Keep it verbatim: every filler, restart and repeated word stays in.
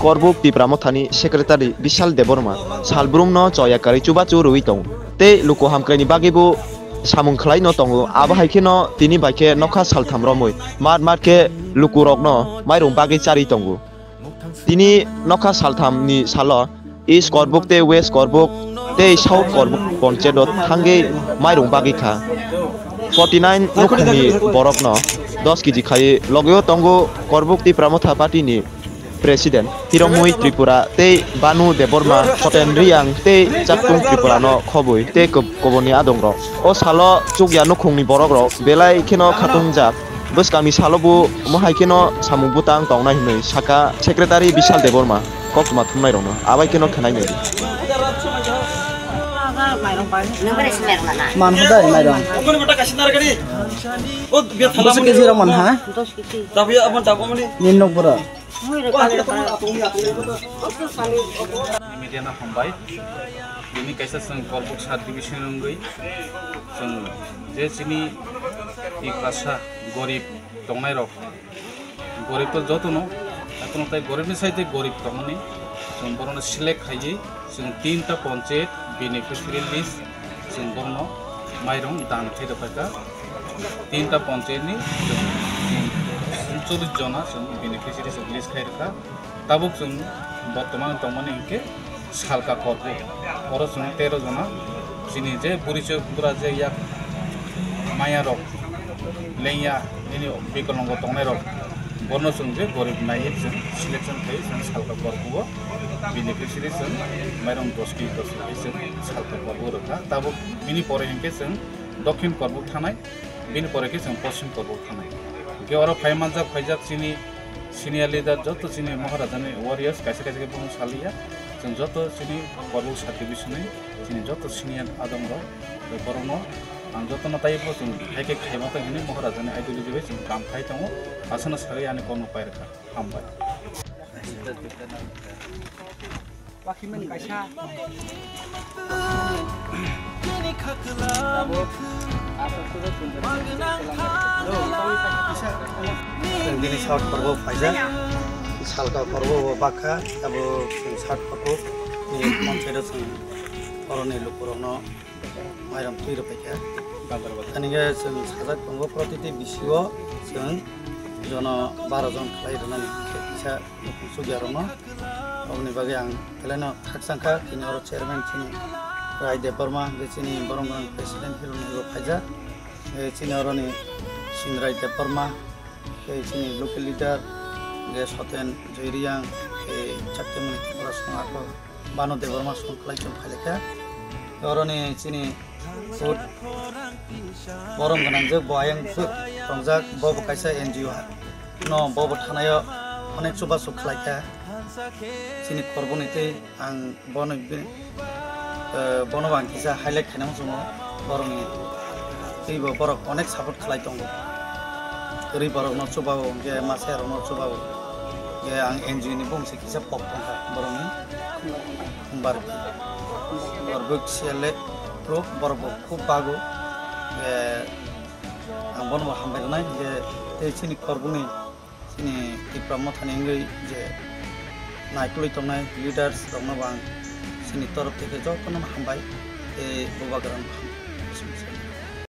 Korbuk Tipra Mothani Secretary Bishal Debbarma salbrumno choya kwrwi chubachu rwwi tongo tei luku hamkraini bagwibo samung khlaino tongo. Abo hai kheno tini bai khe nokha saltham romwi mat mat khe lukurokno mairung bagwi charwi tongo. Tini nokha salthamni salo East Korbuk tei West Korbuk tei South Korbuk ponchayat o thangwi mairung bagwi kha. Forty nine nukhungni borokno dos kg khai logio tongo Korbuk Tipra Motha Party ni President Hiromui Tripura tei Banu Debbarma, Soten Riyang tei Chaktung Tripura no khobwi tei koboni adongrok. O salo chukya nukhungni borokrok belai kheno khatungjak. Bwskangni salo bo mohai kheno samung bwtang tongnai hwnwi sakha Secretary Bishal Debbarma koktwma thumnairokno. Abai kheno khenai nai. Manhadai mairong. Bwswk kg rok manha? Nini nokboro. Media no hambai. Bini kaisa chwng Korbuk sub division wngwi chwng je chini Tiprasa gorib tongnai rok, gorib to joto no, ekheno tai gorib ni side gorib tongmani chwng borok no select khaiwi chwng tinta ponchayat beneficiary list chwng borok no mairong dan khai rwkha. Tinta ponchayat ni chwng uncholish jona chwng beneficiary chwng list khai rwkha. Tabuk chwng bortoman tongmani hinkhe Salka Korbuk. Oro chwng tero jona chini je buri chwk bura je yak maya rok lengya nini bikolongo tongnai rok borno chwng je gorib naiwi chwng selection khai chwng Salka Korbugo beneficiary chwng mairong dos kg dos kg chwng Salka Korbugo rwkha. Tabuk bini pore hinkhe chwng Dokhin Korbuk thanai. Bini pore khe chwng Poschim Korbuk thanai. Hinkhe oro phai manjak, phaijak chini senior leader, joto chini Maharajani warriors, kaisa kaisa khe buphang saliya. Chwng joto chini Korbuk sub division ni chini joto senior adongrok, borokno ang jotono taibo chwng hai khe khaima tong hwnwi Maharajani ideology bai chwng kam khai tongo. Aswkno sawi ani kokno pai rwkha. Hambai. Bakimani kaisa. Chwng bini South Korbuk phaijak, Salka Korbuk bo bakha, abo chwng South Korbuk ni monchai rok chwng oroni lukurokno mairum twi rwphaikha. Ani khe chwng sajak tongo, protiti bisio chwng jono baro jon khlai rwnani kisa nukhung chukya rokno. Oboni bagwi ang belai no khakchang kha, tini oro chairman chini Rai Debbarma, hwnkhe chini borom gwnang president Hiromui bo phaijak, hwnkhe chini oroni Sinrai Debbarma, hwnkhe chini local leader, hwnkhe Soten Joy Reang, hwnkhe Chaktimani Tripura song ako Banu Debbarma song khlai chwng phailaikha. Oroni chini food borom gwnang je bo ayang food tongjak, bo bo kaisa N G O no, bo bo thanaio onek chubachu khlaikha chini Korbukni tei ang bono bi-, eh, bono bo ang kisa highlight khaina muchungo borokni tei bo borok onek support khlai tongo. Rwi borokno chubao, hwnkhe masa rokno chubao. Hwnkhe ang N G O ni bung se kisa pok tongkha borokni. Hwnbar borok C L A group, borok bo khub bago. Hwnkhe ang bono bo hambai rwnai, hwnkhe tei chini Korbukni, chini Tipra Mothani wngwi je naikolwi tongnai leaders rokno bo ang chini torof theke jotono hambai tei bubagrano hambai.